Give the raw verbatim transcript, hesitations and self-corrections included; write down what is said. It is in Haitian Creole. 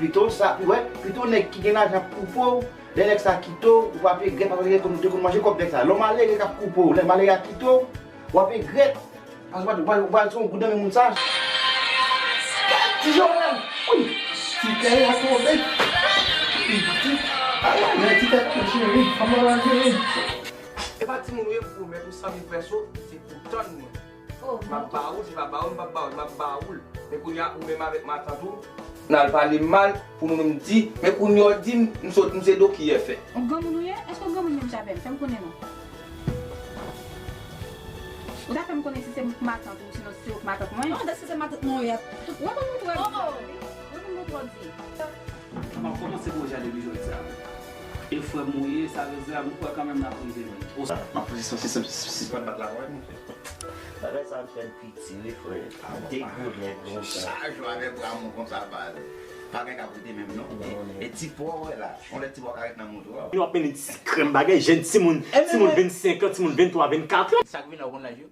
Pito sa, pi wè, pito nèg ki gen lajan ap koupe w, lè nèg sa kite w, ou p ap regrèt, paske te konn, te konn manje kòb nèg sa. Lè w malere k ap koupe w, lè malere a kite w, w ap regrèt. Paske w pral, w pral, w pral se yon goud nan men moun sa. Ti Joel! Wi! Ti kè a tonbe! Ti, ti, ay, ay, ay, ti tèt mwen cheri, kòman w pral jere? E pa timoun ou ye pou pwomèt ou san mil pèso, se pou tann mwen. M ap ba ou, se pa ba ou, m p ap ba ou, m ap ba ou l. Men kounye a, ou menm avèk matant ou, n al pale m mal, pou nou menm di, men kounye a w di m, m sot, m se do ki yè fè. Yon granmoun ou ye? Èske yon granmoun menm jan avè m? Fè m konnen non. Ou ta fè m konnen si se matant ou, sinon si se ou k matant mwen. Non, dèske se matant mwen ou ye a. Ou pa konn mwen twò di. Ou pa konn mwen twò di. M ap kòmanse pwojè a depi jodi a. E frè m ou ye, sa vle di a, m kwè kanmenm n ap rive lwen. M ap sispann bat la, wè, monchè. Bagay sa ap fè l piti, wi, frè. Degonnen konsa. Chak jou avèk bra mou konsa, baz. Pa gen k ap rete menm, non. E, e ti pwa, wè la. On lè ti pwa ka ret nan mouton. Nou ap mennen ti krèm bagay, jèn timoun, timoun vennsenk an, timoun venntwa, vennkat an. Sa k vin la, ou konn laj yo?